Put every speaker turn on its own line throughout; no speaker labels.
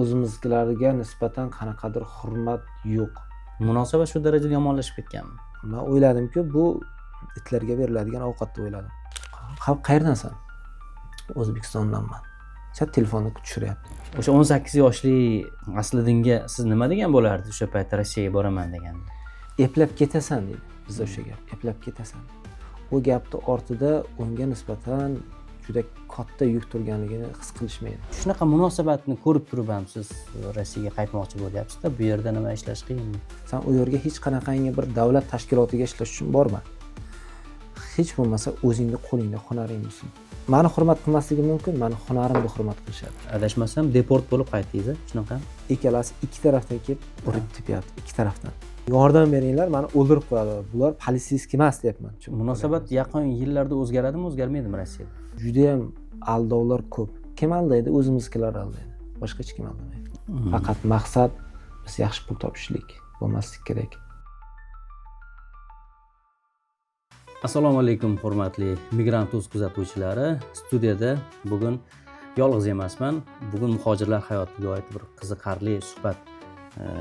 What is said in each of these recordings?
O'zimiznikilarga nisbatan qanaqadir hurmat yo'q.
Munosabat shu darajada yomonlashib ketganmi?
Man o'yladimki, bu itlarga beriladigan ovqat deb o'yladim. Qayerdansan? O'zbekistondanman. Chat telefonni tushiryapti.
O'sha 18 yoshli Asliddinga siz nima degan bo'lardi o'sha paytda Rossiyaga boraman deganda?
Eplab ketasan deydi. Bizda o'sha gap, eplab ketasan. U gapni ortida unga nisbatan juda katta yuk turganligini his qilishmaydi.
Shunaqa munosabatni ko'rib turib ham siz Rossiyaga qaytmoqchi bo'lyapsiz-da, bu yerda nima ishlash qiyinmi?
San u yerga hech qanaqangi bir davlat tashkilotiga ishlash uchun borma. Hech bo'lmasa o'zingni qo'lingda hunaring bo'lsin. Mani hurmat qilmasligi mumkin, mani hunarimni hurmat qilishadi.
Adashmasam deport bo'lib qaytdingiz, shunaqa?
Ikkalasi ikki tarafdan kelib urib tepyapti, ikki tarafdan. Yordam beringlar, mani o'ldirib qo'yadi. Bular politsiyskiy emas deyapman.
Munosabat yaqin yillarda o'zgaradimi, o'zgarmaydimi Rossiyada?
Juda ham aldovlar ko'p. Kim aldaydi? O'zimiznikilar aldaydi. Boshqa hech kim aldamaydi. Faqat maqsad biz yaxshi pul topishlik bo'lmaslik kerak.
Assalomu alaykum hurmatli Migrant Uz kuzatuvchilari. Studiyada bugun yolg'iz emasman. Bugun muhojirlar hayotiga oid bir qiziqarli suhbat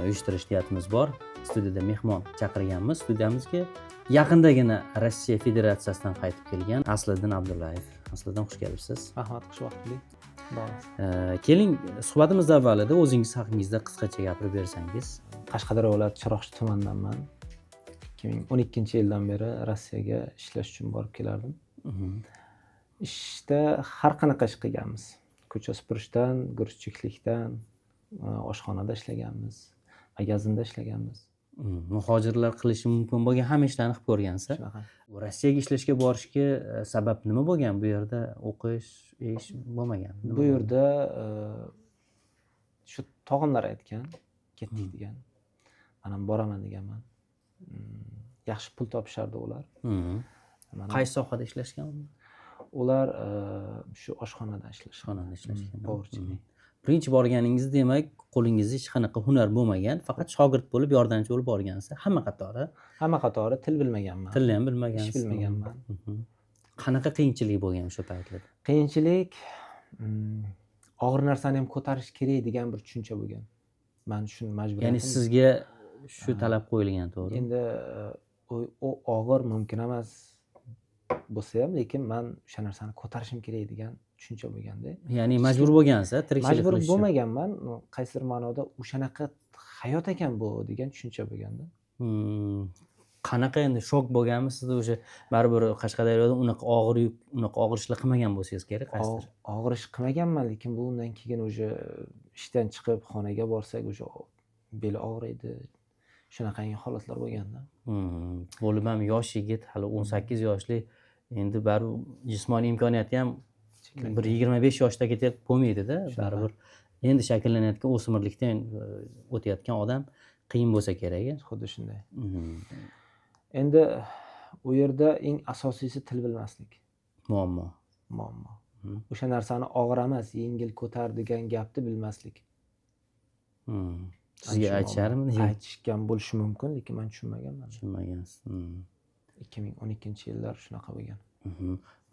uyushtirish niyatimiz bor. Studiyada mehmon chaqirganmiz. Studiyamizga yaqindagina Rossiya Federatsiyasidan qaytib kelgan Asliddin Abdullayev. Asliddin, xush kelibsiz.
Rahmat, xushvaqtlik.
Keling, suhbatimiz avvalida o'zingiz haqingizda qisqacha gapirib bersangiz.
Qashqadaryo viloyati Chiroqchi tumanidanman. 2012-yildan beri Rossiyaga ishlash uchun borib kelardim. Ishda har qanaqa ish qilganmiz. Ko'cha supurishdan, guruchchilikdan, oshxonada ishlaganmiz, magazinda ishlaganmiz.
Muhojirlar qilishi mumkin bo'lgan hamma ishlarni qilib ko'rgansiz.
Shunaqa.
Rossiyaga ishlashga borishga sabab nima bo'lgan? Bu yerda o'qish, ish bo'lmagan.
Bu yerda shu tog'amlar aytgan, ketdik degan. Men ham boraman deganman. Yaxshi pul topishardi ular.
Qaysi sohada ishlashgan?
Ular shu oshxonada ishlashgan.
Oshxonada ishlashgan.
Povarchilik.
Birinchi borganingizda demak qo'lingizda hech qanaqa hunar bo'lmagan, faqat shogird bo'lib, yordamchi bo'lib borgansiz. Hamma qatori.
Hamma qatori til bilmaganman.
Tilni ham bilmagansiz.
Ish bilmaganman.
Qanaqa qiyinchilik bo'lgan o'sha paytlarda?
Qiyinchilik, og'ir narsani ham ko'tarish kerak degan bir tushuncha bo'lgan. Men shuni majburiyatim.
Ya'ni sizga shu talab qo'yilgan, to'g'ri?
Endi u og'ir mumkin emas bo'lsa ham, lekin men o'sha narsani ko'tarishim kerak degan tushuncha bo'lganda.
Ya'ni majbur bo'lgansiz, tirikchilik
Majbur
qilish uchun.
bo'lmaganman, qaysidir ma'noda o'shanaqa hayot ekan bu degan tushuncha bo'lganda.
Qanaqa endi shok bo'lganmi sizda o'sha baribir Qashqadaryoda unaqa og'ir yuk, unaqa og'ir ishlar qilmagan bo'lsangiz kerak, qaysidir?
Og'ir ish qilmaganman, lekin bu undan keyin o'sha ishdan chiqib xonaga borsak o'sha beli og'riydi. Shunaqangi holatlar bo'lganda.
Bo'lib ham yosh yigit, hali 18 yoshli, endi baribir jismoniy imkoniyati ham bir 25 yoshdagidek bo'lmaydi-da, baribir endi shakllanayotgan o'smirlikdan o'tayotgan odam qiyin bo'lsa kerak.
Xuddi shunday. Endi u yerda eng asosiysi til bilmaslik.
Muammo.
Muammo. O'sha narsani og'ir emas, yengil ko'tar degan gapni bilmaslik.
Sizga aytisharmidi?
Aytishgan bo'lishi mumkin, lekin men tushunmaganman.
Tushunmagansiz.
2012-yillar shunaqa bo'lgan.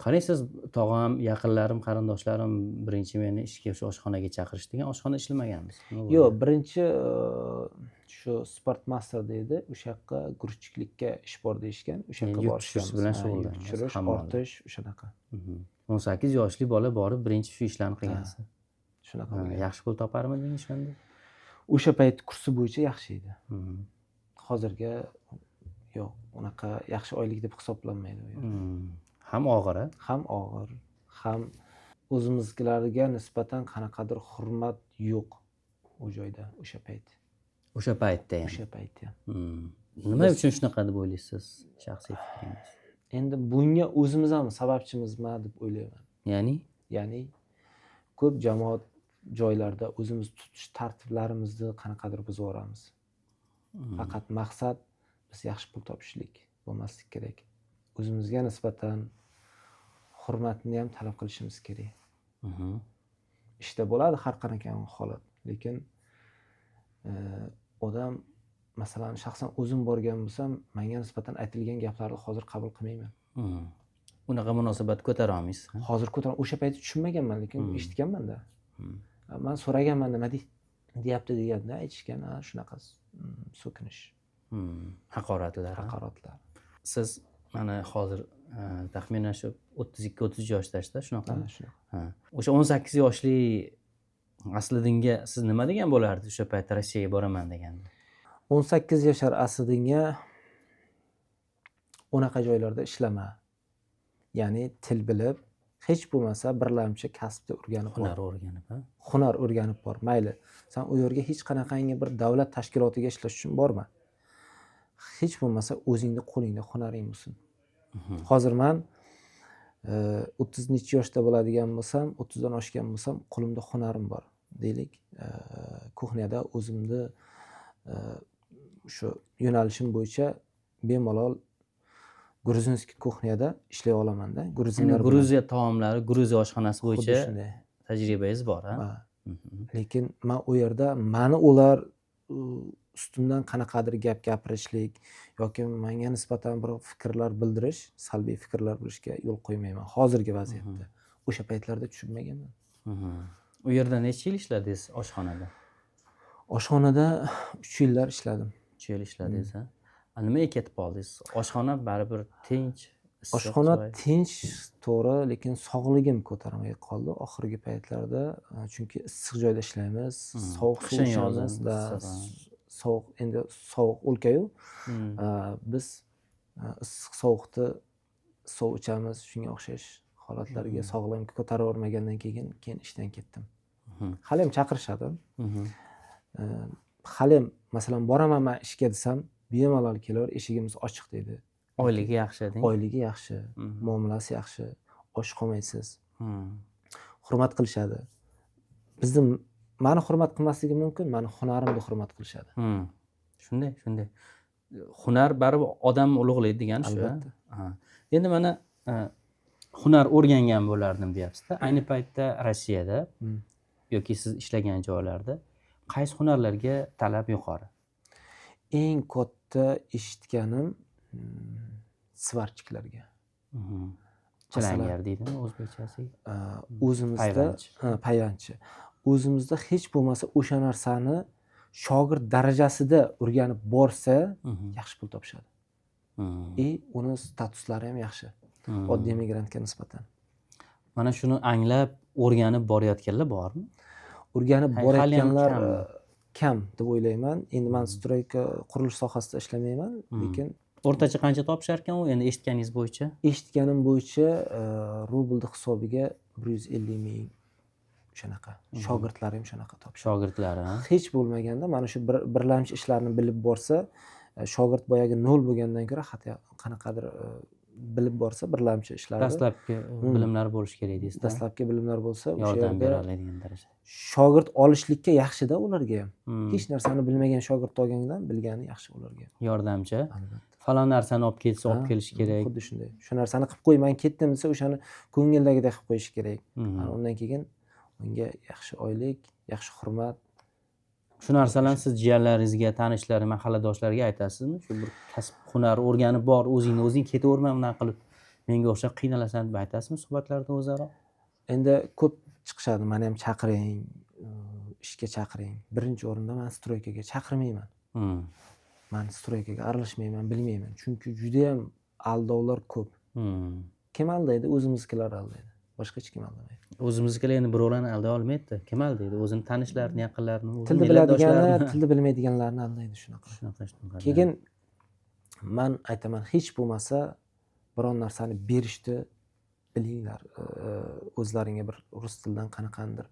Qaraysiz, tog'am, yaqinlarim, qarindoshlarim birinchi meni ishga o'sha oshxonaga chaqirishdi degan, oshxonada ishlamaganmiz. Nima bo'ldi?
Yo'q, birinchi shu sport master deydi, o'sha yoqqa guruchchilikka ish bor deyishgan, o'sha yoqqa
Yuk
borishgan.
tushirish bilan shug'ullangan.
Yuk tushirish,
Hammoli.
ortish, o'shanaqa.
18 yoshli bola borib birinchi shu ishlarni qilgansiz.
Shunaqa bo'lgan.
Yaxshi pul toparmidingiz o'shanda?
O'sha payt kursi bo'yicha yaxshi edi. Hozirga yo'q, unaqa yaxshi oylik deb hisoblanmaydi u yer.
Ham og'ir, a?
Ham og'ir, ham o'zimiznikilarga nisbatan qanaqadir hurmat yo'q u joyda o'sha payt.
O'sha paytda ham.
O'sha paytda ham.
Nima uchun shunaqa deb o'ylaysiz, shaxsiy fikringiz?
Endi bunga o'zimiz ham sababchimizmi deb o'ylayman.
Ya'ni?
Ya'ni ko'p jamoat joylarda o'zimiz tutish tartiblarimizni qanaqadir buzib yuboramiz. Faqat maqsad biz yaxshi pul topishlik bo'lmaslik kerak. O'zimizga nisbatan hurmatni ham talab qilishimiz kerak. Ishda bo'ladi har qanaqa holat, lekin odam, masalan, shaxsan o'zim borgan bo'lsam, menga nisbatan aytilgan gaplarni hozir qabul qilmayman.
Unaqa munosabat ko'tara olmaysiz, ha?
Hozir ko'tara, o'sha payt tushunmaganman, lekin eshitganman-da. Man so'raganman, nima deydi? Deyapti deganda aytishgan, "Ha, shunaqa so'kinish."
Haqoratlar.
Haqoratlar.
Siz mana hozir taxminan shu 32-33 yoshdasizda, shunaqami?
Ha, shunaqa.
Ha. O'sha 18 yoshli Asliddinga siz nima degan bo'lardingiz o'sha paytda Rossiyaga boraman deganda?
18 yashar Asliddinga unaqa joylarda ishlama, ya'ni til bilib, hech bo'lmasa birlamchi kasbni o'rganib bor.
Hunar o'rganib, ha?
Hunar o'rganib bor. Mayli, san u yerga hech qanaqangi bir davlat tashkilotiga ishlash uchun borma, hech bo'lmasa o'zingni qo'lingda hunaring bo'lsin. Hozir man 30 necha yoshda bo'ladigan bo'lsam, 30dan oshgan bo'lsam, qo'limda hunarim bor deylik. Кухня da o'zimni shu yo'nalishim bo'yicha bemalol грузинский кухня da ishlay olamanda, gruzinlar bilan.
Gruziya taomlari, Gruziya oshxonasi
Xuddi
bo'yicha
shunday.
tajribangiz bor, ha?
Ha. Lekin man u yerda mani ular ustimdan qanaqadir gap gapirishlik yoki manga nisbatan bir fikrlar bildirish, salbiy fikrlar bildirishga yo'l qo'ymayman hozirgi vaziyatda. O'sha paytlarda tushunmaganman.
U yerda necha yil ishladingiz oshxonada?
Oshxonada 3 yillar ishladim.
3 yil ishladingiz, ha? A, nimaga ketib qoldingiz? Oshxona baribir tinch, issiq
Oshxona
joy.
tinch, to'g'ri, lekin sog'ligim ko'tarmay qoldi oxirgi paytlarda, chunki issiq joyda ishlaymiz, sovuq suv
Qishin yozin
ichamiz da,
issiq, ha.
Sovuq, endi sovuq o'lkayu, biz issiq sovuqni suv ichamiz, shunga o'xshash holatlarga sog'lig'im ko'taravermagandan keyin ishdan ketdim. Haliyam chaqirishadi. Haliyam, masalan, boraman man ishga desam, bemalol kelaver, eshigimiz ochiq deydi.
Oyligi yaxshi deng.
Oyligi yaxshi, muomalasi yaxshi, och qolmaysiz, hurmat qilishadi. Bizni, mani hurmat qilmasligi mumkin, mani hunarimni hurmat qilishadi.
Shunday, shunday. Hunar baribir odamni ulug'laydi degani shu, a?
Albatta.
Ha. Endi mana hunar o'rgangan bo'lardim deyapsizda. Ayni paytda Rossiyada yoki siz ishlagan joylarda qaysi hunarlarga talab yuqori?
Eng katta eshitganim сварщик larga.
Chilangar deydimi o'zbekchasi?
O'zimizda
Payvandchi.
Ha, payvandchi. O'zimizda hech bo'lmasa o'sha narsani shogird darajasida o'rganib borsa, yaxshi pul topishadi и uni statuslari ham yaxshi oddiy migrantga nisbatan.
Mana shuni anglab o'rganib borayotganlar bormi?
O'rganib
Haliyam
borayotganlar
kammi?
Kam deb o'ylayman. Endi man стройка, qurilish sohasida ishlamayman, lekin
O'rtacha qancha topishar ekan u endi, eshitganingiz bo'yicha?
Eshitganim bo'yicha, rublni hisobiga 150 000, shunaqa. Shogirdlari ham shunaqa topishadi.
Shogirdlari, ha?
Hech bo'lmaganda mana shu birlamchi ishlarni bilib borsa, shogird boyagi nol bo'lgandan ko'ra, hatto qanaqadir bilib borsa birlamchi ishlarni,
Dastlabki bilimlar bo'lishi kerak deysizda.
Dastlabki bilimlar bo'lsa, o'sha
Yordam
yerda
bera oladigan darajada.
Shogird olishlikka yaxshida ularga ham. Hech narsani bilmagan shogird olgandan bilgani yaxshi ularga.
Yordamchi.
Albatta.
Falon narsani olib kelsa, olib
Ha,
kelish kerak.
Xuddi shunday. Shu narsani qilib qo'y, man ketdim desa, o'shani ko'ngildagidek qilib qo'yish kerak. Ana undan keyin unga yaxshi oylik, yaxshi hurmat.
Shu narsalarni siz jiyanlaringizga, tanishlar, mahalladoshlarga aytasizmi? Shu bir kasb hunar o'rganib bor, o'zingni o'zing ketaverma bunaqa qilib, menga o'xshab qiynalasan deb aytasizmi suhbatlarda o'zaro?
Endi ko'p chiqishadi, mani ham chaqiring, ishga chaqiring. Birinchi o'rinda man стройка ga chaqirmayman. Man стройка ga aralashmayman, bilmayman. Chunki judayam aldovlar ko'p. Kim aldaydi? O'zimiznikilar aldaydi. Boshqa hech kim aldamaydi.
O'zimiznikilar endi birovlarni alday olmaydida. Kim aldaydi? O'zini tanishlarini, yaqinlarini, o'zini
Tilni biladigani,
millatdoshlarini.
Tilni bilmaydiganlarni aldaydi, shunaqa.
Shunaqa, shunaqa.
Keyin man aytaman, hech bo'lmasa biron narsani berishni bilinglar. O'zlaringga bir rus tilidan qanaqandir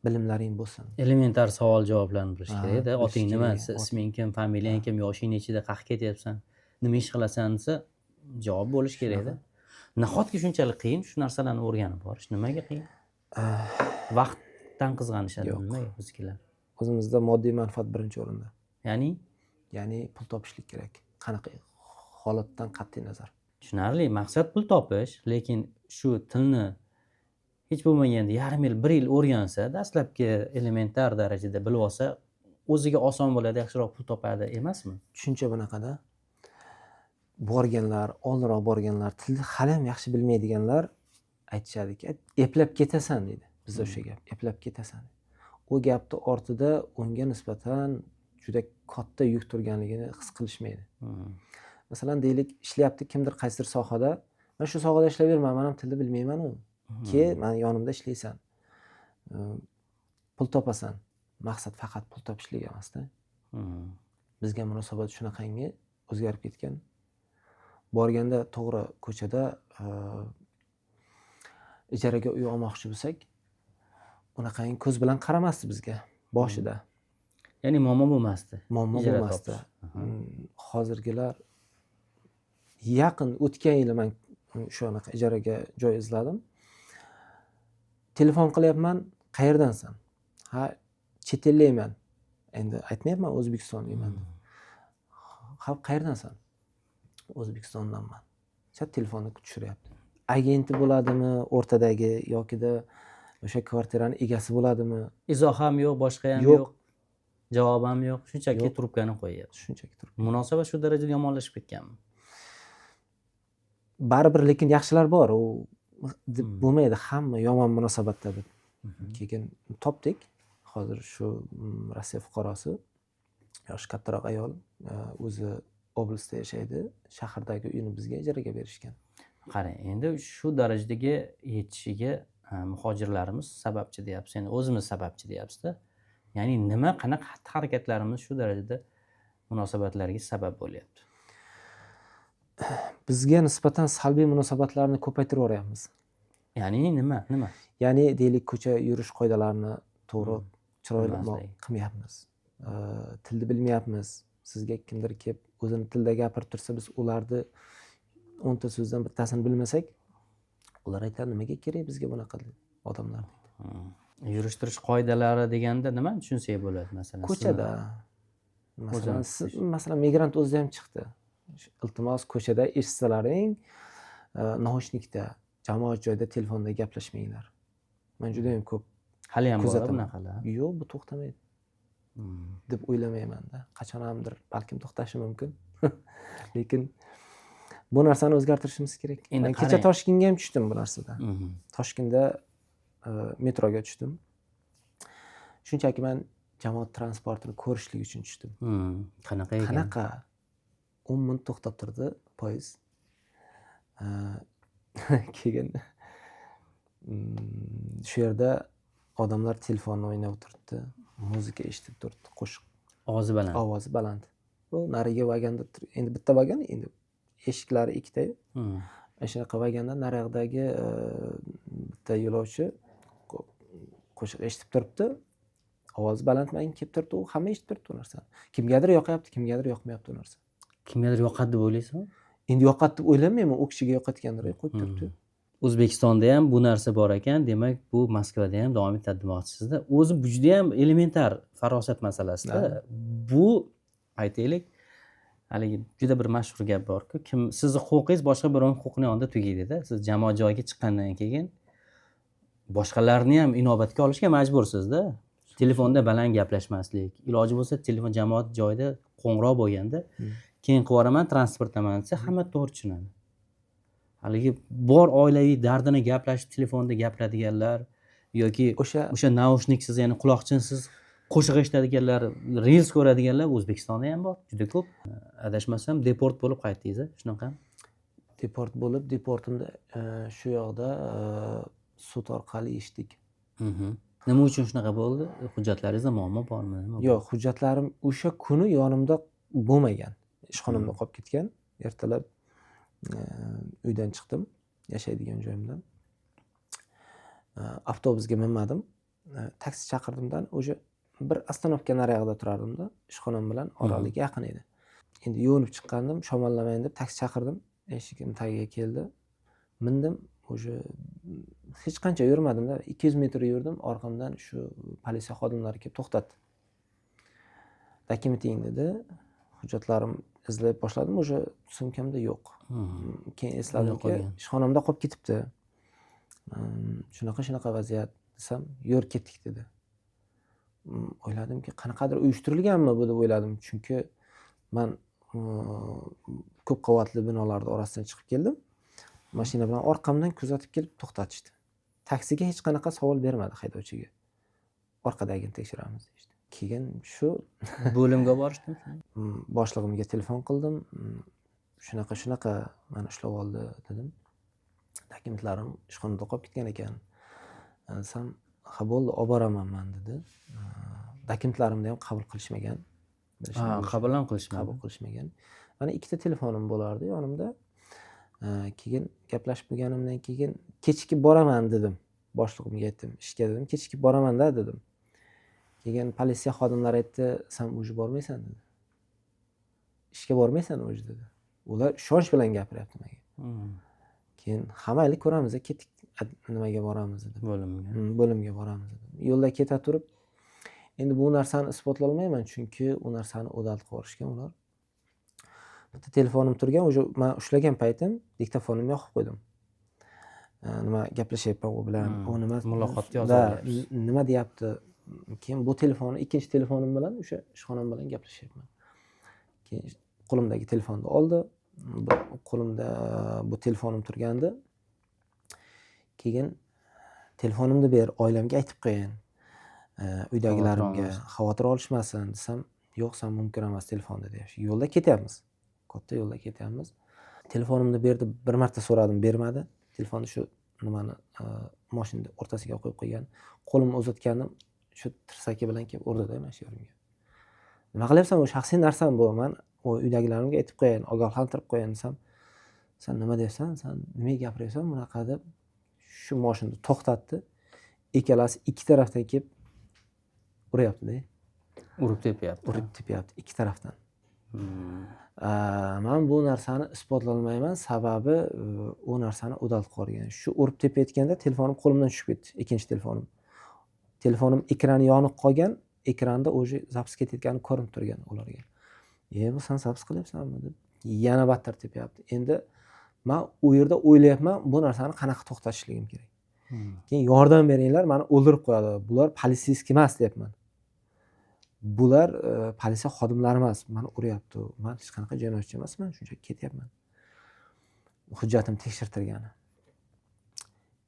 bilimlaring bo'lsin.
Elementar savol javoblarni bilish
Ha,
kerakda.
bilish
Oting nima
kerak.
desa, isming kim, familiyang kim, yoshing nechida, qayerga ketyapsan, nima ish qilasan desa, javob bo'lishi kerakda. Nahotki shunchalik qiyin shu narsalarni o'rganib borish? Nimaga qiyin? Vaqtdan qizg'anishadi
Yo'q.
nimaga biznikilar?
O'zimizda moddiy manfaat birinchi o'rinda.
Ya'ni?
Ya'ni pul topishlik kerak. Qanaqa holatdan qat'iy nazar.
Tushunarli, maqsad pul topish, lekin shu tilni hech bo'lmaganda yarim yil, bir yil o'rgansa, dastlabki elementar darajada bilib olsa, o'ziga oson bo'ladi, yaxshiroq pul topadi emasmi?
Tushuncha bunaqada. Borganlar, oldinroq borganlar, tilni hali ham yaxshi bilmaydiganlar aytishadiki, eplab ketasan deydi. Bizda o'sha gap, eplab ketasan. U gapni ortida unga nisbatan juda katta yuk turganligini his qilishmaydi. Masalan, deylik, ishlayapti kimdir qaysidir sohada, man shu sohada ishlayverman, man ham tilni bilmaymanu, kel mani yonimda ishlaysan, pul topasan. Maqsad faqat pul topishlik emasda. Bizga munosabat shunaqangi o'zgarib ketgan. Borganda to'g'ri ko'chada ijaraga uy olmoqchi bo'lsak, unaqangi ko'z bilan qaramasdi bizga boshida.
Ya'ni muammo bo'lmasdi.
Muammo
Ijara
bo'lmasdi.
topish.
Hozirgilar yaqin o'tgan yili man shu anaqa ijaraga joy izladim. Telefon qilyapman, qayerdansan? Ha, chet ellikman. Endi aytmayapman o'zbekistonlikman deb. Ha, qayerdansan? O'zbekistondanman. Chat telefonni tushiryapti. Agenti bo'ladimi o'rtadagi yokida o'sha kvartirani egasi bo'ladimi?
Izoh ham yo'q, boshqa ham
Yo'q.
yo'q. Javob ham yo'q. Shunchaki
Yo'q.
trubkani qo'yyapti.
Shunchaki turib.
Munosabat shu darajada yomonlashib ketganmi?
Baribir lekin yaxshilar bor. U deb bo'lmaydi, hamma yomon munosabatda deb. Keyin topdik. Hozir shu Rossiya fuqarosi, yoshi kattaroq ayol, o'zi oblastda yashaydi. Shahardagi uyini bizga ijaraga berishgan.
Qarang, endi shu darajadagi yetishiga muhojirlarimiz sababchi deyapsiz, endi o'zimiz sababchi deyapsizda. Ya'ni nima, qanaqa xatti-harakatlarimiz shu darajada munosabatlarga sabab bo'lyapti?
Bizga nisbatan salbiy munosabatlarni ko'paytirib yuboryapmiz.
Ya'ni nima, nima?
Ya'ni deylik, ko'cha yurish qoidalarini to'g'ri, chiroyli
Bilmaslik.
qilmayapmiz. Tilni bilmayapmiz. Sizga kimdir kelib o'zini tilida gapirib tursa, biz ularni 10 ta so'zdan bittasini bilmasak, ular aytadi, nimaga kerak bizga bunaqa odamlar deydi.
Yurish turish qoidalari deganda nima tushunsak bo'ladi masalan?
Ko'chada. Masalan,
O'zini
siz,
tutish.
masalan, migrant o'zida ham chiqdi. Iltimos, ko'chada eshitsalaring, naushnikda, jamoat joyida telefonda gaplashmanglar. Men juda ham ko'p
Hali ham bor
kuzataman.
bunaqalar.
Yo'q, bu to'xtamaydi deb o'ylamayman-da. Qachon hamdir balkim to'xtashi mumkin. Lekin bu narsani o'zgartirishimiz kerak.
Endi
Men kecha
qarang.
Toshkentga ham tushdim bu narsada. Toshkentda metroga tushdim. Shunchaki men jamoat transportini ko'rishlik uchun tushdim.
Qanaqa ekan?
Qanaqa? 10 minut to'xtab turdi poyezd. Keyin shu yerda odamlar telefonni o'ynab o'tiribdi, muzika eshitib turibdi, qo'shiq.
Ovozi baland.
Ovozi baland. Bu narigi vagonda endi bitta vagon, endi eshiklari ikkita. Shunaqa vagonda naryoqdagi bitta yo'lovchi qo'shiq eshitib turibdi. Ovozi baland manga kelib turibdi, u hamma eshitib turibdi u narsani. Kimgadir yoqyapti, kimgadir yoqmayapti u narsa.
Kimgadir yoqadi deb o'ylaysizmi?
Endi yoqadi deb o'ylamayman, u kishiga yoqayotgandir, qo'yib turibdi.
O'zbekistonda ham bu narsa bor ekan, demak bu Moskvada ham davom etadi demoqchisizda. O'zi bu juda ham elementar farosat masalasida. Bu aytaylik, haligi juda bir mashhur gap borku, kim sizni huquqingiz boshqa birovning huquqini yonida tugaydi-da. Siz jamoat joyiga chiqqandan keyin boshqalarni ham inobatga olishga majbursizda. Telefonda baland gaplashmaslik, iloji bo'lsa telefon jamoat joyida qo'ng'iroq bo'lganda keyin qilib yuboraman, transportdaman desa hamma to'g'ri tushunadi. Haligi bor oilaviy dardini gaplashib telefonda gapiradiganlar yoki o'sha naushniksiz, ya'ni quloqchinsiz qo'shiq eshitadiganlar, reels ko'radiganlar O'zbekistonda ham bor, juda ko'p. Adashmasam deport bo'lib qaytdingiz, a? Shunaqa?
Deport bo'lib, deportimda shu yoqda sud orqali eshitdik.
Nima uchun shunaqa bo'ldi? Hujjatlaringizda muammo bormi? Nima
Yo'q, hujjatlarim o'sha kuni yonimda bo'lmagan. Ishxonamda qolib ketgan. Ertalab uydan chiqdim, yashaydigan joyimdan. Avtobusga minmadim. Taksi chaqirdimdan, o'sha bir ostanovka nariyog'ida turardimda, ishxonam bilan oralik yaqin edi. Endi yuvinib chiqqandim, shamollamayin deb taksi chaqirdim. Eshigim tagiga keldi. Mindim, o'sha hech qancha yurmadimda, 200 metr yurdim, orqamdan shu politsiya xodimlari kelib to'xtatdi. Dokumenting dedi. Hujjatlarim izlab boshladim, o'sha sumkamda yo'q. Keyin esladimki,
qolgan.
ishxonamda qolib ketibdi. Shunaqa shunaqa vaziyat desam, yur ketdik dedi. O'yladimki, qanaqadir uyushtirilganmi bu deb o'yladim, chunki man ko'p qavatli binolarning orasidan chiqib keldim. Mashina bilan orqamdan kuzatib kelib to'xtatishdi. Taksiga hech qanaqa savol bermadi haydovchiga. Orqadagini tekshiramiz deyishdi. Keyin shu
Bo'limga borishdimi?
Boshlig'imga telefon qildim. Shunaqa shunaqa mani ushlab oldi dedim. Dokumentlarim ishxonada qolib ketgan ekan desam, ha bo'ldi, olib boraman man dedi. Dokumentlarimni ham qabul qilishmagan.
Ha, qabul ham qilishmadi.
Qabul qilishmagan. Mana ikkita telefonim bo'lardi yonimda. Keyin gaplashib bo'lganimdan keyin kechikib boraman dedim. Boshlig'imga aytdim, ishga dedim, kechikib boramanda dedim. Keyin politsiya xodimlari aytdi, san уже bormaysan dedi. Ishga bormaysan уже dedi. Ular ishonch bilan gapiryapti menga. Keyin ha mayli ko'ramiz, ketdik, nimaga boramiz dedim.
Bo'limga.
Bo'limga boramiz dedim. Yo'lda keta turib, endi bu narsani isbotlolmayman, chunki u narsani удалить qilib yuborishgan ular. Bitta telefonim turgan, уже man ushlagan paytim diktofonimni yoqib qo'ydim. Nima gaplashyapman u bilan, u nima
Muloqotni yozib
Da,
olyapsiz.
Nima deyapti. Keyin bu telefonni ikkinchi telefonim bilan o'sha ishxonam bilan gaplashyapman. Keyin qo'limdagi telefonni oldi. Bu qo'limda bu telefonim turgandi. Keyin telefonimni ber, oilamga aytib qo'yin. Uydagilarimga
olmasin.
Xavotir olishmasin desam, yo'q, san mumkin emas telefonni deyapti. Yo'lda ketyapmiz. Katta yo'lda ketyapmiz. Telefonimni berdi, bir marta so'radim, bermadi. Telefonni shu nimani mashinani o'rtasiga qo'yib qo'ygan. Qo'limni uzatganim shu tirsaki bilan kelib urdida mana shu yerimga. Nima qilyapsan, bu shaxsiy narsam bu. Man u uydagilarimga aytib qo'yayin, ogohlantirib qo'yayin desam, san nima deyapsan, san nimaga gapiryapsan bunaqa deb shu mashinani to'xtatdi. Ikkalasi ikki tarafdan kelib uryapti-da.
Urib tepyapti.
Urib tepyapti ikki tarafdan. Man bu narsani isbotlolmayman, sababi u narsani удалить qilib yuborgan. Shu urib tepayotganda telefonim qo'limdan tushib ketdi, ikkinchi telefonim. Telefonim ekrani yonib qolgan, ekranda уже запись ketayotgani ko'rinib turgan ularga. E, bu san запись qilyapsanmi deb yana battar tepyapti. Endi man u yerda o'ylayapman, bu narsani qanaqa to'xtatishligim kerak. Keyin yordam beringlar, mani o'ldirib qo'yadi. Bular полицейский emas deyapman. Bular politsiya xodimlari emas, mani uryapti. Man hech qanaqa jinoyatchi emasman, shunchaki ketyapman. Hujjatimni tekshirtirgani.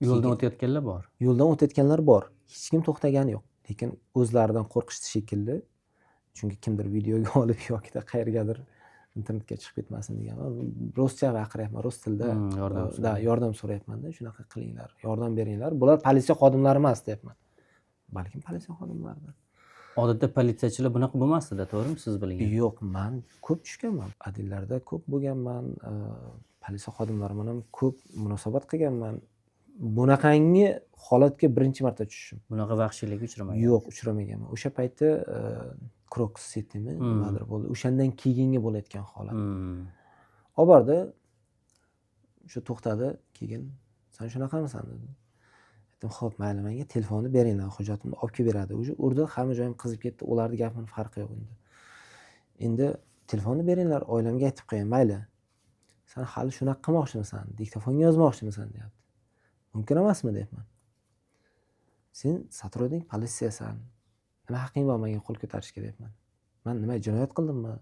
Yo'ldan o'tayotganlar bor.
Yo'ldan o'tayotganlar bor. Hech kim to'xtagani yo'q. Lekin o'zlaridan qo'rqishdi shekilli. Chunki kimdir videoga olib yokida qayergadir internetga chiqib ketmasin degan. Ruscha baqiryapman, rus tilida.
Yordam
Da, yordam so'rayapman-da, shunaqa qilinglar, yordam beringlar. Bular politsiya xodimlari emas deyapman. Balkim politsiya xodimlaridir.
Odatda politsiyachilar bunaqa bo'lmasdi-da, to'g'rimi, siz bilgan?
Yo'q, man ko'p tushganman. Отдел larda ko'p bo'lganman, politsiya xodimlari bilan ham ko'p munosabat qilganman. Bunaqangi holatga birinchi marta tushishim.
Bunaqa vahshiylikka uchramagan.
Yo'q, uchramaganman. O'sha payti Crocus Citymi nimadir bo'ldi. O'shandan keyingi bo'layotgan holat. Olib bordi, shu to'xtadi, keyin san shunaqamisan dedi. Aytdim, xo'p, mayli, menga telefonni beringlar, hujjatimni olib kelib beradi. Уже urdi, hamma joyim qizib ketdi, ularni gapini farqi yo'q endi. Endi telefonni beringlar, oilamga aytib qo'yayin, mayli. San hali shunaqa qilmoqchimisan, diktofonga yozmoqchimisan deyapti. Mumkin emasmi deyapman. Sen сотрудник politsiyasan. Nima haqqing bor menga qo'l ko'tarishga deyapman. Man nima jinoyat qildimmi?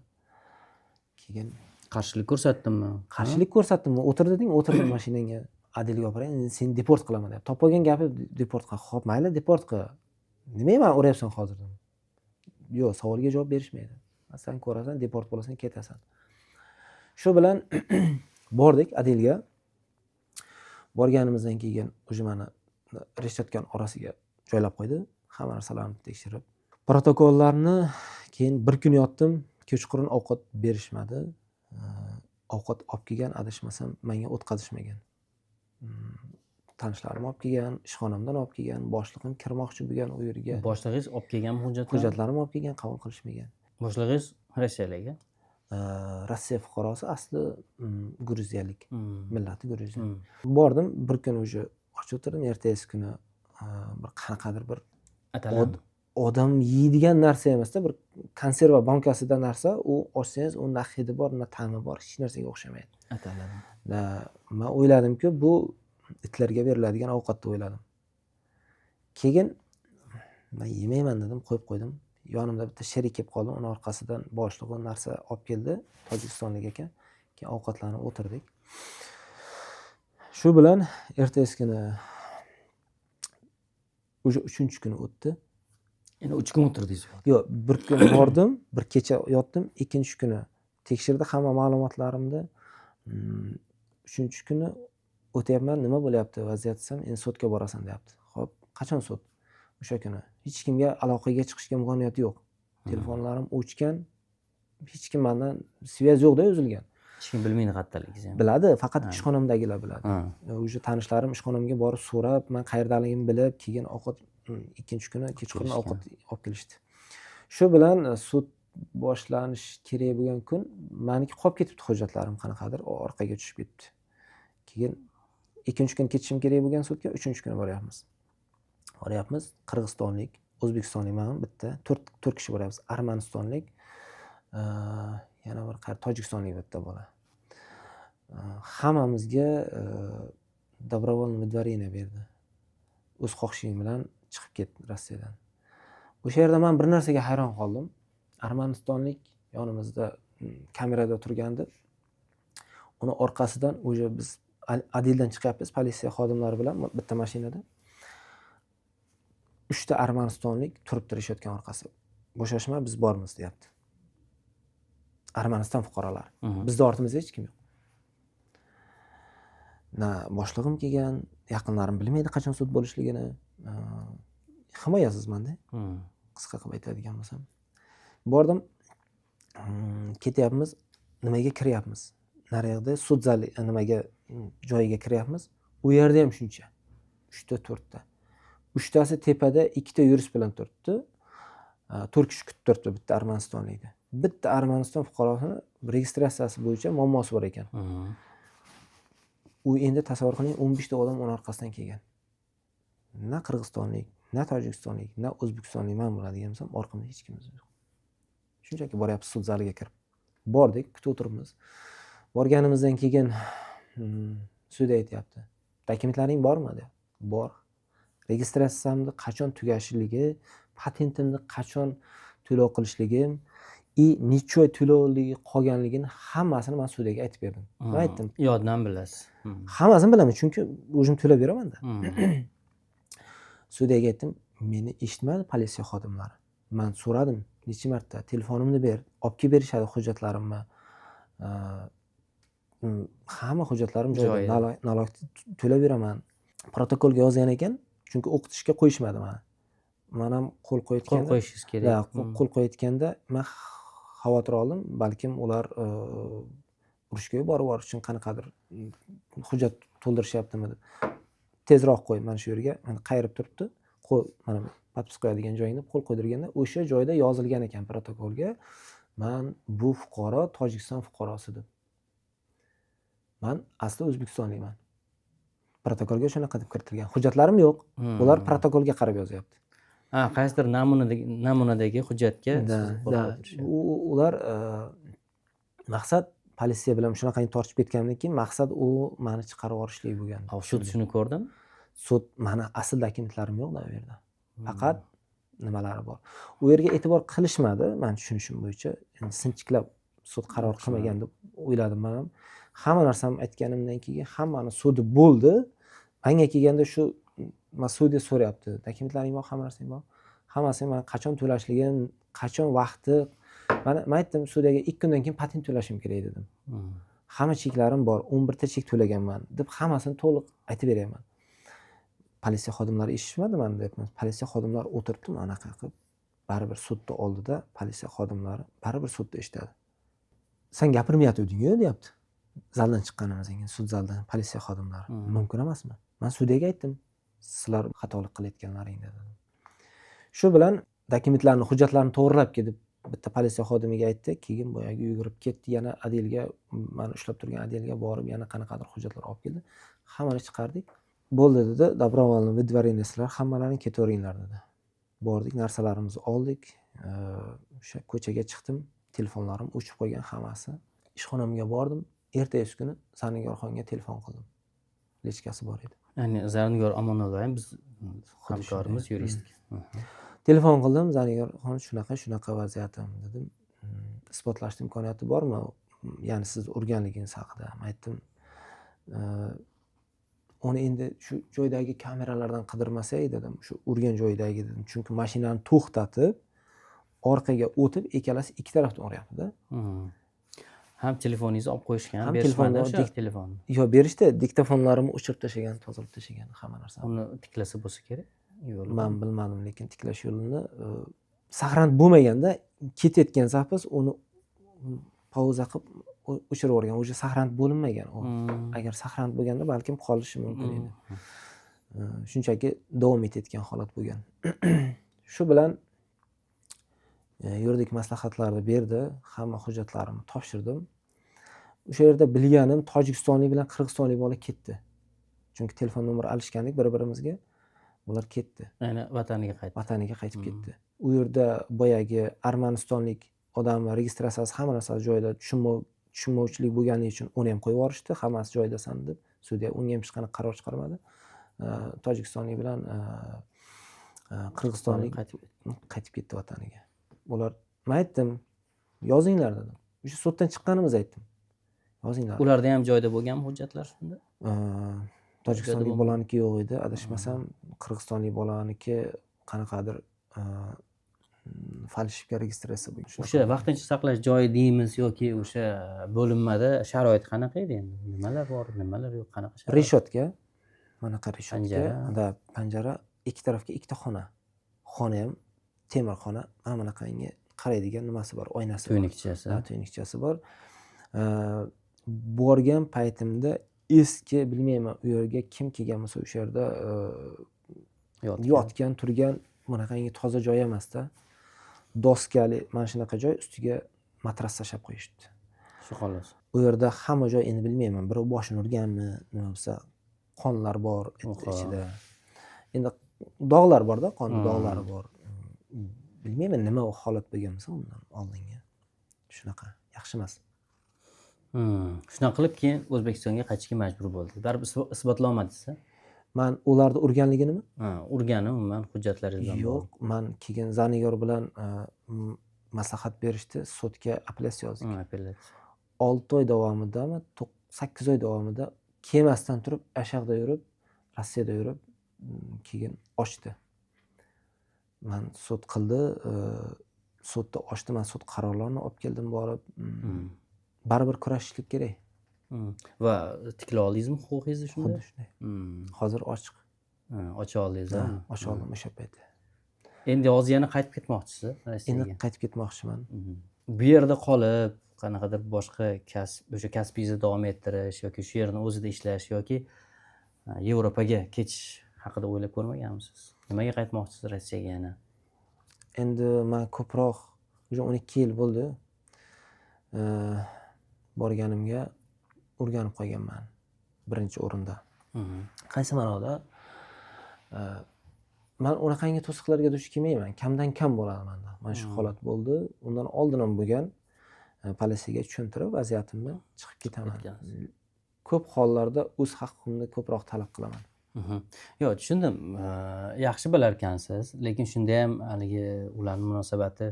Keyin
Qarshilik ko'rsatdimmi?
Qarshilik ko'rsatdim. O'tir deding, o'tirdim mashinangga. Отдел ga olib boray, endi seni deport qilaman deyapti. Topib olgan gapi deport qil. Xo'p, mayli, deport qil. Nimaga mani uryapsan hozir? Yo'q, savolga javob berishmaydi. San ko'rasan, deport bo'lasan, ketasan. Shu bilan bordik отдел ga. Borganimizdan keyin уже mani reshotkani orasiga joylab qo'ydi. Hamma narsalarimni tekshirib. Protokollarni keyin bir kun yotdim, kechqurun ovqat berishmadi. Ovqat olib kelgan, adashmasam, menga o'tkazishmagan. Tanishlarim olib kelgan, ishxonamdan olib kelgan, boshlig'im kirmoqchi bo'lgan u yerga.
Boshlig'ingiz olib kelganmi hujjatlarni?
Hujjatlarimni olib kelgan, qabul qilishmagan.
Boshlig'ingiz rossiyalik a?
Rossiya fuqarosi, asli gruziyalik, millati gruziya. Bordim, bir kun уже och o'tirdim, ertasi kuni bir qanaqadir bir
Atalam.
Odam yeydigan narsa emasda, bir konserva bankasida narsa, u ochsangiz, u na hidi bor, na ta'mi bor, hech narsaga o'xshamaydi.
Atalam.
Da, man o'yladimki, bu itlarga beriladigan ovqat deb o'yladim. Keyin man yemayman dedim, qo'yib qo'ydim. Yonimda bitta sherik kelib qoldi, uni orqasidan boshlig'i narsa olib keldi, tojikistonlik ekan. Keyin ovqatlanib o'tirdik. Shu bilan ertasi kuni уже 3-kuni o'tdi.
Endi 3 kun o'tirdingiz.
Yo'q, bir kun bordim, bir kecha yotdim, ikkinchi kuni tekshirdi hamma ma'lumotlarimni. Uchinchi kuni o'tyapman, nima bo'lyapti vaziyat desam, endi sudga borasan deyapti. Xo'p, qachon sud? O'sha kuni. Hech kimga aloqaga chiqishga imkoniyati yo'q. Telefonlarim o'chgan, hech kim mendan связь yo'qda, uzilgan.
Hech kim bilmaydi qayerdaliginizni ham.
Biladi, faqat ishxonamdagilar biladi. Уже tanishlarim ishxonamga borib so'rab, man qayerdaligimni bilib, keyin ovqat, ikkinchi kuni kechqurun ovqat olib kelishdi. Shu bilan sud boshlanishi kerak bo'lgan kun meniki qolib ketibdi, hujjatlarim qanaqadir orqaga tushib ketibdi. Keyin ikkinchi kun ketishim kerak bo'lgan sudga, uchinchi kuni boryapmiz. Boryapmiz, qirg'izistonlik, o'zbekistonlik, man bitta, to'rt kishi boryapmiz. Armanistonlik, yana bir tojikistonlik bitta bola. Hammamizga добровольное выдворение berdi. O'z xohishing bilan chiqib ket Rossiyadan. O'sha yerda men bir narsaga hayron qoldim. Armanistonlik yonimizda kamerada turgandi. Uni orqasidan уже biz отдел dan chiqyapmiz politsiya xodimlari bilan bitta mashinada. 3 ta armanistonlik turib turishayotgan orqasi. Bo'shashma, biz bormiz deyapti. Armaniston fuqarolari. Bizni ortimizda hech kim yo'q. Na boshlig'im kelgan, yaqinlarim bilmaydi qachon sud bo'lishligini. Himoyasizmanda. Qisqa qilib aytadigan bo'lsam. Bordim, ketyapmiz, nimaga kiryapmiz? Naryoqda sud zali nimaga joyiga kiryapmiz. U yerda ham shuncha. 3 ta, 4 ta. 3tasi tepada, 2 ta yurist bilan turibdi. 4 kishi kutib turibdi bitta armanistonlikni. Bitta Armaniston fuqarosini registratsiyasi bo'yicha muammosi bor ekan. U endi tasavvur qiling, 15 ta odam uni orqasidan kelgan. Na qirg'izistonlik, na tojikistonlik, na o'zbekistonlik man bo'ladigan bo'lsam, orqamda hech kimimiz yo'q. Shunchaki boryapmiz sud zaliga kirib. Bordik, kutib o'tiribmiz. Borganimizdan keyin sudya aytyapti. Dokumentlaring bormi deyapti. Bor. Registratsiyamni qachon tugashligi, patentimni qachon to'lov qilishligim и necha oy to'lovligi qolganligini hammasini man sudyaga aytib berdim. Man aytdim.
Yoddan bilasiz.
Hammasini bilaman, chunki o'zim to'lab beramanda. Sudyaga aytdim, meni eshitmadi politsiya xodimlari. Man so'radim necha marta, telefonimni ber, olib kelib berishadi hujjatlarimni. Hamma hujjatlarim joyida. Налог to'lab beraman. Protokolga yozgan ekan, chunki o'qitishga qo'yishmadi mani. Man ham qo'l qo'yayotganda,
qo'l qo'yishingiz kerak.
Qo'l qo'yayotganda man xavotir oldim, balkim ular urushga yuborib yuborish uchun qanaqadir hujjat to'ldirishyaptimi deb. Tezroq qo'y mana shu yerga, mana qayirib turibdi. Qo'l mana подпись qo'yadigan joyingda qo'l qo'ydirganda o'sha joyda yozilgan ekan protokolga, man bu fuqaro Tojikiston fuqarosi deb. Man asli o'zbekistonlikman. Protokolga shunaqa deb kiritilgan. Hujjatlarim yo'q. Ular protokolga qarab yozyapti.
Ha, qaysidir namunadagi hujjatga qo'l qo'ydirishyapti.
Ular maqsad politsiya bilan shunaqangi tortishib ketgandan keyin maqsad u mani chiqarib yuborishlik bo'lgan.
Sud shuni ko'rdimi?
Sud mani asl dokumentlarim yo'q u yerda. Faqat nimalari bor. U yerga e'tibor qilishmadi, men tushunishim bo'yicha. Endi sinchiklab sud qaror qilmagan deb o'yladim men ham. Hamma narsamni aytganimdan keyin hammani sudi bo'ldi. Menga kelganda shu sudya so'rayapti. Dokumentlaring bor, hamma narsang bor. Hammasini man qachon to'lashligim, qachon vaqti. Mana men aytdim sudyaga 2 kundan keyin patent to'lashim kerak dedim. Hamma cheklarim bor, 11 ta chek to'laganman deb hammasini to'liq aytib beryapman. Politsiya xodimlari eshitishmadi mani deyapman. Politsiya xodimlari o'tiribdi anaqa qilib. Baribir sudni oldida politsiya xodimlari baribir sudda eshitadi. Sen gapirmayotganding-ku deyapti. Zaldan chiqqanimizdan keyin sud zalidan politsiya xodimlari. Mumkin emasmi? Men sudyaga aytdim, sizlar xatolik qilayotganlaring dedim. Shu bilan dokumentlarni, hujjatlarni to'g'rilab ketib bitta politsiya xodimiga aytdi, keyin boyagi yugurib ketdi, yana отдел ga, mani ushlab turgan отдел ga borib, yana qanaqadir hujjatlar olib keldi. Hammani chiqardik. Bo'ldi dedi, добровольно выдворение sizlar hammalaring ketaveringlar dedi. Bordik, narsalarimizni oldik. O'sha ko'chaga chiqdim, telefonlarim o'chib qolgan hammasi. Ishxonamga bordim. Ertasi kuni Zarnigorxonga telefon qildim. Личка si bor edi.
Ya'ni Zarnigor Omonullayeva biz hamkorimiz, yurist.
Telefon qildim, Zarnigorxon shunaqa shunaqa vaziyatim dedim. Isbotlashni imkoniyati bormi? Ya'ni siz urganligingiz haqida aytdim. Uni endi shu joydagi kameralardan qidirmasak dedim, shu urgan joyidagi dedim. Chunki mashinani to'xtatib, orqaga o'tib, ikkalasi ikki tarafdan uryapti-da.
Ham telefoningizni olib qo'yishgan,
Ham
berishmadi
telefonni
o'sha telefonni.
Yo'q, berishdi, diktofonlarimni o'chirib tashlagan, tozalab tashlagan hamma narsani.
Uni tiklasa bo'lsa kerak yo'li.
Man bilmadim, lekin tiklash yo'lini сохран bo'lmaganda ketayotgan запись uni pauza qilib o'chirib yuborgan, уже сохран bo'linmagan u. Agar сохран bo'lganda, balkim qolishi mumkin edi. Shunchaki davom etayotgan holat bo'lgan. Shu bilan yuridik maslahatlarni berdi, hamma hujjatlarimni topshirdim. O'sha yerda bilganim, tojikistonlik bilan qirg'izistonlik bola ketdi. Chunki telefon nomeri alishgandik bir birimizga, ular ketdi.
Ya'ni vataniga qaytdi.
Vataniga qaytib ketdi. U yerda boyagi armanistonlik odam registratsiyasi, hamma narsasi joyida, tushunmovchilik bo'lganligi uchun uni ham qo'yib yuborishdi, hammasi joyidasan deb. Sudya unga ham hech qanaqa qaror chiqarmadi. Tojikistonlik bilan qirg'izistonlik
qaytib
qaytib ketdi vataniga. Ular, man aytdim, yozinglar dedim, o'sha suddan chiqqanimizda aytdim, yozinglar.
Ularda ham joyida bo'lganmi hujjatlar shunda?
Tojikistonlik
bo'lmagan.
Bolaniki yo'q edi adashmasam. Qirg'izistonlik bolaniki qanaqadir фальшивка registratsiya bo'lgan.
O'sha vaqtincha saqlash joyi deymiz yoki o'sha bo'linmada sharoit qanaqa edi endi? Nimalar bor, nimalar yo'q, qanaqa sharoit?
Решётка, manaqa решётка.
Panjara.
Да, panjara, ikki tarafga ikkita xona, xona ham temir xona, mana bunaqangi qaraydigan nimasi bor, oynasi bor.
Tuynukchasi.
Ha, tuynukchasi bor. Borgan paytimda eski, bilmayman, u yerga kim kelgan bo'lsa, o'sha yerda
yotgan.
Yotgan, turgan, bunaqangi toza joy emasda. Doskali mana shunaqa joy, ustiga matras tashlab qo'yishibdi.
Shu xolos.
U yerda hamma joy, endi bilmayman, birov boshini urganmi, nima bo'lsa, qonlar bor ichida. Endi dog'lar borda, qon dog'lari bor. Bilmayman, nima holat bo'lgan bo'lsa undan oldingi, shunaqa yaxshi emas.
Shunaqa qilib keyin O'zbekistonga qaytishga majbur bo'ldingiz. Baribir isbotlolmadingiz?
Man ularni urganliginimi?
Ha, urgani umuman hujjatlaringiz bilan.
Yo'q, man keyin Zanigor bilan maslahat berishdi, sudga apellyatsiya yozdik.
Apellyatsiya.
6 oy davomidami, 8 oy davomida kelmasdan turib, o'sha yurib, Rossiyada yurib, keyin ochdi. Man sud qildi, sudda ochdi, man sud qarorlarini olib keldim borib. Baribir kurashishlik kerak.
Va tiklay oldingizmi huquqingizni shunda?
Xuddi shunday. Hozir ochiq.
Ha, ocha oldingiz,
Ha,
ha?
ocha oldim o'sha payt.
Endi hozir yana qaytib ketmoqchisiz Rossiyaga?
Endi qaytib ketmoqchiman.
Bu yerda qolib, qanaqadir boshqa kasb, o'sha kasbingizni davom ettirish yoki shu yerni o'zida ishlash yoki Yevropaga ketish haqida o'ylab ko'rmaganmisiz? Nimaga qaytmoqchisiz Rossiyaga yana?
Endi man ko'proq, уже 12 yil bo'ldi borganimga, o'rganib qolganman birinchi o'rinda. Qaysi ma'noda? Man unaqangi to'siqlarga duch kelmayman, kamdan kam bo'ladi manda. Mana shu holat bo'ldi, undan oldin ham bo'lgan. Politsiyaga tushuntirib vaziyatimni chiqib ketaman.
Ketgansiz.
Ko'p hollarda o'z haqqimni ko'proq talab qilaman.
Yo'q, tushundim. Yaxshi bilarkansiz, lekin shunda ham haligi ularni munosabati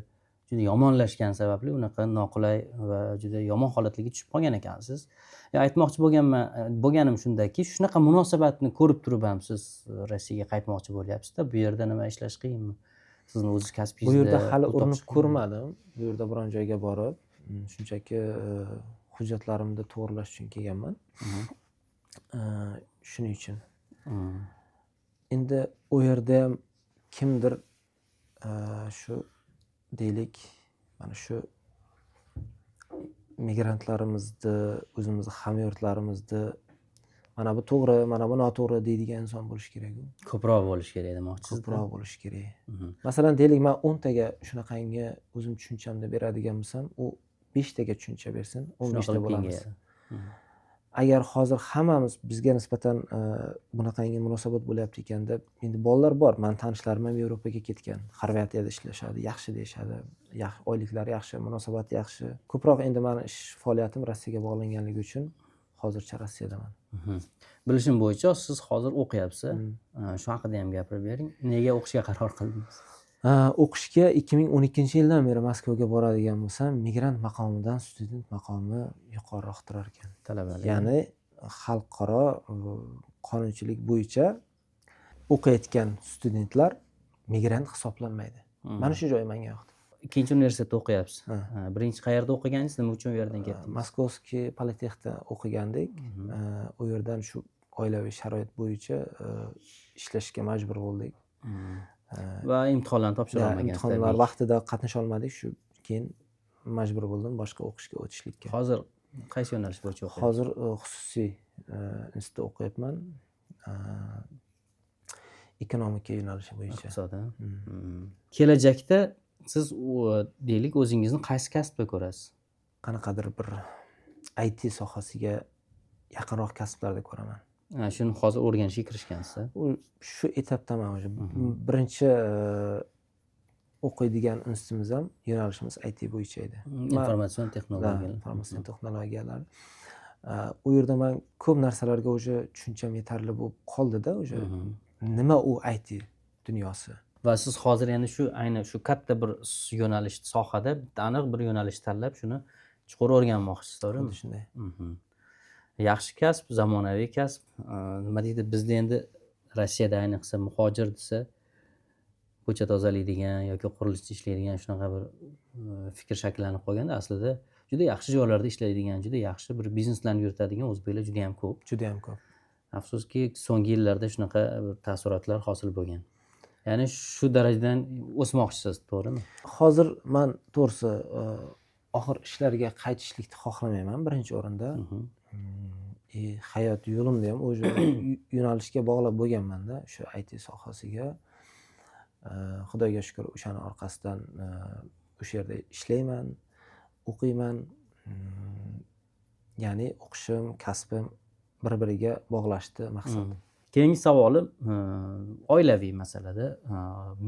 juda yomonlashgani sababli unaqa noqulay va juda yomon holatlarga tushib qolgan ekansiz. Ya, aytmoqchi bo'lganman, bo'lganim shundaki, shunaqa munosabatni ko'rib turib ham siz Rossiyaga qaytmoqchi bo'lyapsizda. Bu yerda nima, ishlash qiyinmi? Sizni o'ziz kasbingizda
Bu yerda hali
pul
urinib
topish qiyinmi?
ko'rmadim. Bu yerda biron joyga borib, shunchaki hujjatlarimni to'g'irlash uchun kelganman. Shuning uchun. Endi u yerda ham kimdir shu, deylik, mana shu migrantlarimizni, o'zimizni hamyurtlarimizni mana bu to'g'ri, mana bu noto'g'ri deydigan inson bo'lishi kerak-ku.
Ko'proq bo'lishi kerak demoqchisiz.
Ko'proq bo'lishi kerak. Masalan, deylik, man 10 taga shunaqangi o'zim tushunchamda beradigan bo'lsam, u beshtaga tushuncha bersin, o'n
Shunaqa
beshta
qilib
bo'lamiz.
kengayadi.
Agar hozir hammamiz bizga nisbatan bunaqangi munosabat bo'lyapti ekan deb, endi bolalar bor, mani tanishlarim ham Yevropaga ketgan, Xorvatiyada ishlashadi, yaxshi deyishadi, oyliklari yaxshi, munosabati yaxshi. Ko'proq endi mani ish faoliyatim Rossiyaga bog'langanligi uchun hozircha Rossiyadaman.
Bilishim bo'yicha, siz hozir o'qiyapsiz. Shu haqida ham gapirib bering. Nega o'qishga qaror qildingiz?
O'qishga 2012-yildan beri Moskvaga boradigan bo'lsam, migrant maqomidan student maqomi yuqoriroq turar ekan.
Talabalik.
Ya'ni xalqaro Qonunchilik bo'yicha o'qiyotgan studentlar migrant hisoblanmaydi. Mana shu joyi menga yoqdi.
Ikkinchi universitetda o'qiyapsiz.
Ha.
Ha, birinchi qayerda o'qigansiz, nima uchun u yerdan ketdingiz?
Московский политех da o'qigandik. U yerdan shu oilaviy sharoit bo'yicha ishlashga majbur bo'ldik.
Va imtihonlarni topshira olmagansiz,
Imtihonlar
tabiiyki.
vaqtida qatnasha olmadik, shu keyin majbur bo'ldim boshqa o'qishga o'tishlikka.
Hozir qaysi yo'nalish bo'yicha o'qiyapsiz?
Hozir xususiy institutda o'qiyapman. Ekonomika yo'nalishi bo'yicha.
Iqtisod, ha? Kelajakda siz deylik, o'zingizni qaysi kasbda ko'rasiz?
Qanaqadir bir IT sohasiga yaqinroq kasblarda ko'raman.
Ha, shuni hozir o'rganishga kirishgansiz, a?
U shu etapdaman уже. Birinchi o'qiydigan institutimiz ham, yo'nalishimiz IT bo'yicha edi.
Informatsion texnologiyalar.
Informatsion texnologiyalar. U yerda man ko'p narsalarga уже tushuncham yetarli bo'lib qoldida, уже nima u IT dunyosi.
Va siz hozir endi shu ayni shu katta bir yo'nalish, sohada bitta aniq bir yo'nalish tanlab, shuni chuqur o'rganmoqchisiz, to'g'rimi?
Xuddi shunday.
Yaxshi kasb, zamonaviy kasb. Nima deydi, bizda endi Rossiyada ayniqsa muhojir desa, ko'cha tozalaydigan yoki qurilishda ishlaydigan shunaqa bir fikr shakllanib qolganda, aslida juda yaxshi joylarda ishlaydigan, juda yaxshi bir bizneslarni yuritadigan o'zbeklar juda ham ko'p.
Juda ham ko'p.
Afsuski, so'nggi yillarda shunaqa bir taassurotlar hosil bo'lgan. Ya'ni shu darajadan o'smoqchisiz, to'g'rimi?
Hozir man to'g'risi og'ir ishlarga qaytishlikni xohlamayman birinchi o'rinda. Hayot yo'limni ham o'sha yo'nalishga bog'lab bo'lganmanda, shu IT sohasiga. Xudoga shukur, o'shani orqasidan o'sha yerda ishlayman, o'qiyman. Ya'ni o'qishim, kasbim bir biriga bog'lashdi maqsad.
Keyingi savolim oilaviy masalada.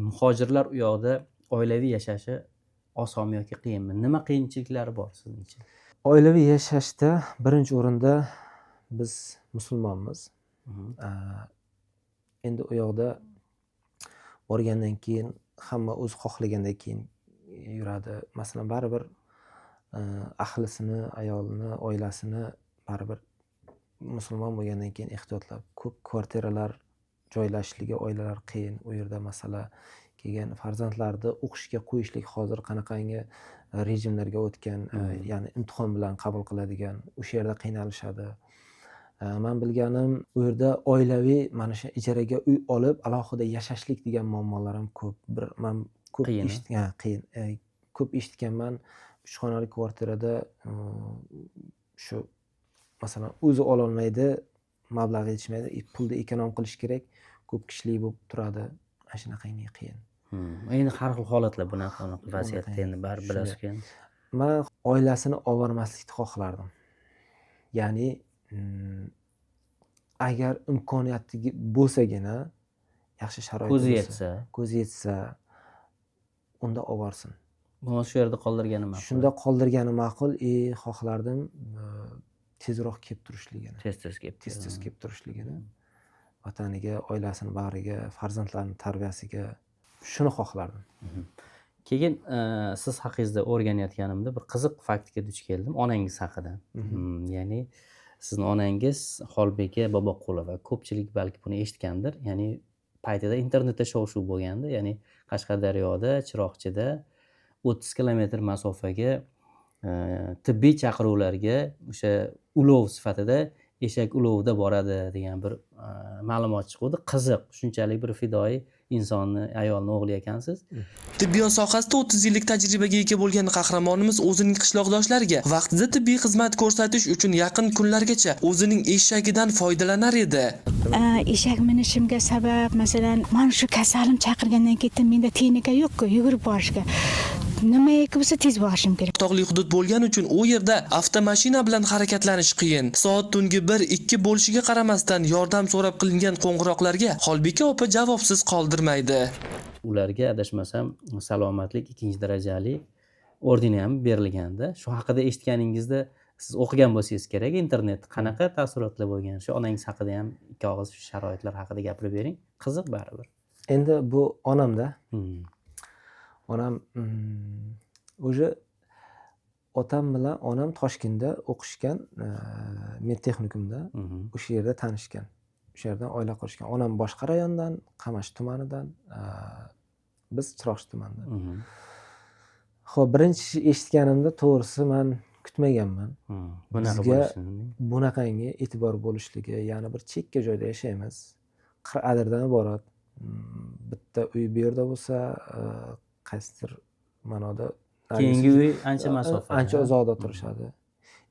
Muhojirlar u yoqda oilaviy yashashi osonmi yoki qiyinmi? Nima qiyinchiliklari bor sizningcha?
Oilaviy yashashda birinchi o'rinda biz musulmonmiz. Endi u yoqda borgandan keyin hamma o'zi xohlagandan keyin yuradi. Masalan, baribir ahlisini, ayolini, oilasini baribir musulmon bo'lgandan keyin ehtiyotlab, ko'p kvartiralar joylashishligi oilalar qiyin. U yerda masala keyin farzandlarni o'qishga qo'yishlik hozir qanaqangi rejimlarga o'tgan, ya'ni imtihon bilan qabul qiladigan, o'sha yerda qiynalishadi. Man bilganim, u yerda oilaviy mana shu ijaraga uy olib alohida yashashlik degan muammolar ham ko'p. Bir man ko'p
Qiyin, a?
eshitgan, qiyin. Ko'p eshitganman, 3 xonali kvartirada shu masalan o'zi ololmaydi, mablag' yetishmaydi, pulni эконом qilish kerak, ko'p kishilik bo'lib turadi. Ana shunaqangi qiyin.
Endi har xil holatlar, bunaqa bunaqa vaziyatda
Bunaqa
endi baribir
shunday.
bilasizku endi.
Man oilasini olib xohlardim. Ya'ni agar imkoniyati bo'lsagina, yaxshi sharoit
Ko'zi
bo'lsa,
yetsa.
Ko'zi yetsa, unda olib borsin.
Bo'lmasa shu yerda qoldirgani ma'qul.
Shunda qoldirgani ma'qul. Xohlardim tezroq kelib turishligini.
Tez tez kelib.
Tez tez kelib turishligini, vataniga, oilasini bag'riga, farzandlarini tarbiyasiga, shuni xohlardim.
Keyin siz haqingizda o'rganayotganimda bir qiziq faktga duch keldim, onangiz haqida. Ya'ni sizni onangiz Xolbeka Boboqulova, ko'pchilik balki buni eshitgandir. Ya'ni paytida internetda shov-shuv bo'lgandi. Ya'ni Qashqadaryoda, Chiroqchida 30 kilometr masofaga tibbiy chaqiruvlarga o'sha ulov sifatida eshak ulovida boradi degan bir ma'lumot chiquvdi. Qiziq, shunchalik bir fidoyi insonni, ayolni o'g'li ekansiz.
Tibbiyot sohasida 30 yillik tajribaga ega bo'lgan qahramonimiz o'zining qishloqdoshlariga vaqtida tibbiy xizmat ko'rsatish uchun yaqin kunlargacha o'zining eshagidan foydalanar edi.
Eshak minishimga sabab, masalan, mana shu kasalim chaqirgandan keyin menda texnika yo'q-ku yugurib borishga. Nimaiki bo'lsa tez borishim kerak.
Tog'li hudud bo'lgani uchun u yerda avtomashina bilan harakatlanish qiyin. Soat tungi 1-2 bo'lishiga qaramasdan yordam so'rab qilingan qo'ng'iroqlarga Xolbeka opa javobsiz qoldirmaydi.
Ularga adashmasam salomatlik 2 darajali ordeni ham berilganda. Shu haqida eshitganingizda, siz o'qigan bo'lsangiz kerak internet, qanaqa taassurotlar bo'lgan? Shu onangiz haqida ham ikki og'iz shu sharoitlar haqida gapirib bering. Qiziq baribir.
Endi bu onamda. Onam уже otam bilan onam Toshkentda o'qishgan, medtexnikumda. O'sha yerda tanishgan. O'sha yerdan oila qurishgan. Onam boshqa rayondan, Qamashi tumanidan, biz Chiroqchi tumanidan. Ho'p, birinchi eshitganimda, to'g'risi, man kutmaganman.
Bunaqa
Bizga
bo'lishini.
Bunaqangi e'tibor bo'lishligi, ya'ni bir chekka joyda yashaymiz, 40 adirdan iborat. Bitta uy bu yerda bo'lsa, qaysidir ma'noda
Keyingi uy ancha masofada.
Ancha uzoqda turishadi.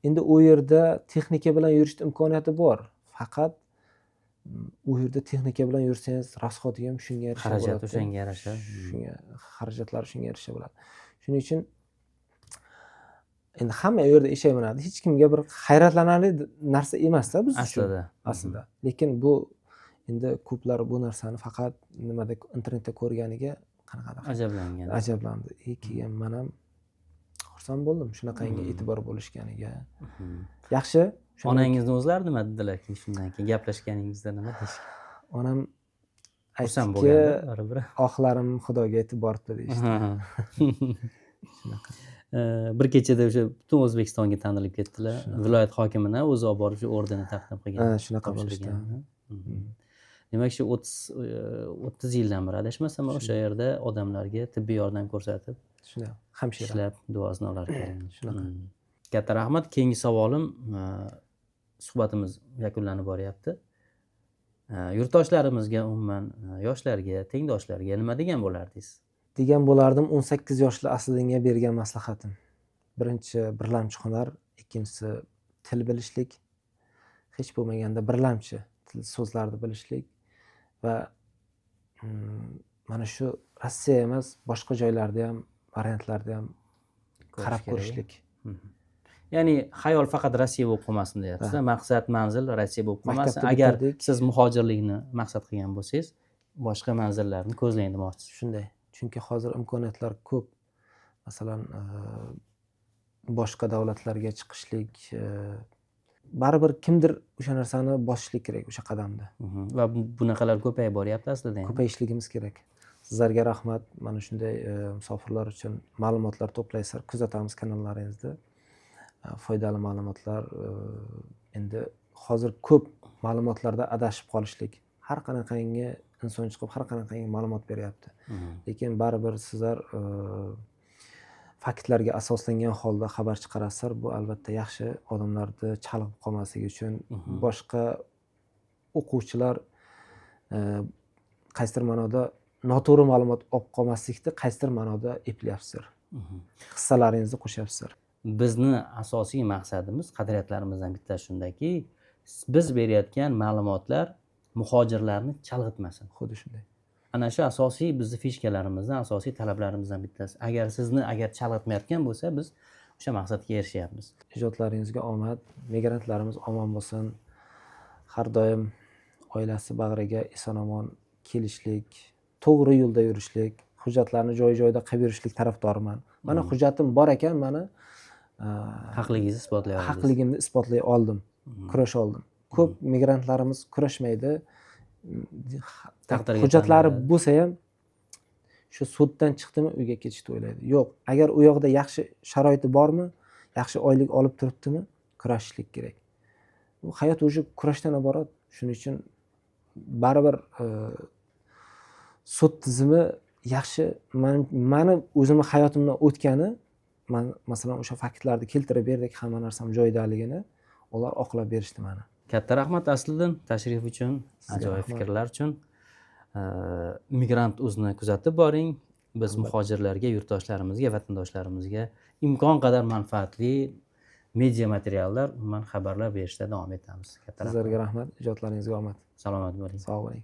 Endi u yerda texnika bilan yurishni imkoniyati bor, faqat u yerda texnika bilan yursangiz, расход i ham shunga yarasha
Xarajat
bo'ladi.
o'shanga yarasha.
Shunga, xarajatlar shunga yarasha bo'ladi. Shuning uchun endi hamma u yerda eshak minadi, hech kimga bir hayratlanarli narsa emasda biz uchun.
Aslida.
Aslida. Lekin bu endi ko'plar bu narsani faqat nimada, internetda ko'rganiga qanaqadir
Ajablangan.
Ajablandi. И keyin man ham xursand bo'ldim shunaqangi e'tibor bo'lishganiga. Yaxshi
Onangizni o'zlari nima dedilar keyin, shundan keyin gaplashganingizda nima deyishgan?
Onam
Xursand
aytdiki,
bo'lganda baribir.
"Ohlarim xudoga yetib boribdi", deyishdi. Shunaqa.
Bir kechada o'sha butun O'zbekistonga tanilib ketdilar. Viloyat hokimini o'zi olib borib shu ordenni taqdim qilgan.
Ha, shunaqa bo'lishdi.
Topshirgan. Demak, shu 30 yildan beri, adashmasam, o'sha yerda odamlarga tibbiy yordam ko'rsatib,
Shunday, hamshira.
ishlab, duosini olar ekan.
Shunaqa.
Katta rahmat. Keyingi savolim, suhbatimiz yakunlanib boryapti. Yurtdoshlarimizga, umuman yoshlarga, tengdoshlarga nima degan bo'lardingiz?
Degan bo'lardim, 18 yoshli Asliddinga bergan maslahatim: birinchi birlamchi hunar, ikkinchisi til bilishlik, hech bo'lmaganda birlamchi til so'zlarni bilishlik va mana shu Rossiya emas, boshqa joylarda ham, variantlarda ham qarab
kerak.
ko'rishlik.
Ya'ni xayol faqat Rossiya bo'lib qolmasin deyapsiz. Maqsad, manzil Rossiya bo'lib qolmasin.
Maktabda
Agar
bitirdik.
siz muhojirlikni maqsad qilgan bo'lsangiz, boshqa manzillarni ko'zlang demoqchisiz.
Shunday, chunki hozir imkoniyatlar ko'p. Masalan, boshqa davlatlarga chiqishlik, baribir kimdir o'sha narsani bosishlik kerak, o'sha qadamni.
Va bunaqalar ko'payib boryapti aslida ham.
Ko'payishligimiz kerak. Sizlarga rahmat, mana shunday musofirlar uchun ma'lumotlar to'playsizlar, kuzatamiz kanallaringizda. Foydali ma'lumotlar. Endi hozir ko'p ma'lumotlarda adashib qolishlik, har qanaqangi inson chiqib, har qanaqangi ma'lumot beryapti. Lekin baribir sizlar faktlarga asoslangan holda xabar chiqarasizlar. Bu albatta yaxshi, odamlarni chalg'ib qolmasligi uchun. Boshqa o'quvchilar qaysidir ma'noda noto'g'ri ma'lumot olib qolmaslikni qaysidir ma'noda eplayapsizlar, hissalaringizni qo'shyapsizlar.
Bizni asosiy maqsadimiz, qadriyatlarimizdan bittasi shundaki, biz berayotgan ma'lumotlar muhojirlarni chalg'itmasin.
Xuddi shunday.
Ana shu asosiy bizni фишка larimizdan, asosiy talablarimizdan bittasi. Agar sizni agar chalg'itmayotgan bo'lsa, biz o'sha maqsadga erishyapmiz.
Ijodlaringizga omad, migrantlarimiz omon bo'lsin, har doim oilasi bag'riga eson omon kelishlik, to'g'ri yo'lda yurishlik, hujjatlarni joy joyida qilib yurishlik tarafdoriman. Mana hujjatim bor ekan, mana
Haqligingizni isbotlay oldingiz.
Haqligimni isbotlay oldim, kurasha oldim. Ko'p migrantlarimiz kurashmaydi.
Taqdirga
Hujjatlari
tan beradi.
bo'lsa ham, shu suddan chiqdimi, uyga ketishni o'ylaydi. Yo'q, agar u yoqda yaxshi sharoiti bormi, yaxshi oylik olib turibdimi, kurashishlik kerak. Bu hayot уже kurashdan iborat. Shuning uchun baribir sud tizimi yaxshi. Mani o'zimni hayotimdan o'tgani, man masalan o'sha faktlarni keltirib berdik, hamma narsam joyidaligini ular oqlab berishdi mani.
Katta rahmat, Asliddin, tashrif uchun,
Sizga
ajoyib
rahmat.
fikrlar uchun. Migrant Uzni kuzatib boring. Biz muhojirlarga, yurtdoshlarimizga, vatandoshlarimizga imkon qadar manfaatli media materiallar, umuman xabarlar berishda davom etamiz. Katta rahmat.
Sizlarga rahmat, ijodlaringizga omad.
Salomat bo'ling.
Sog' bo'ling.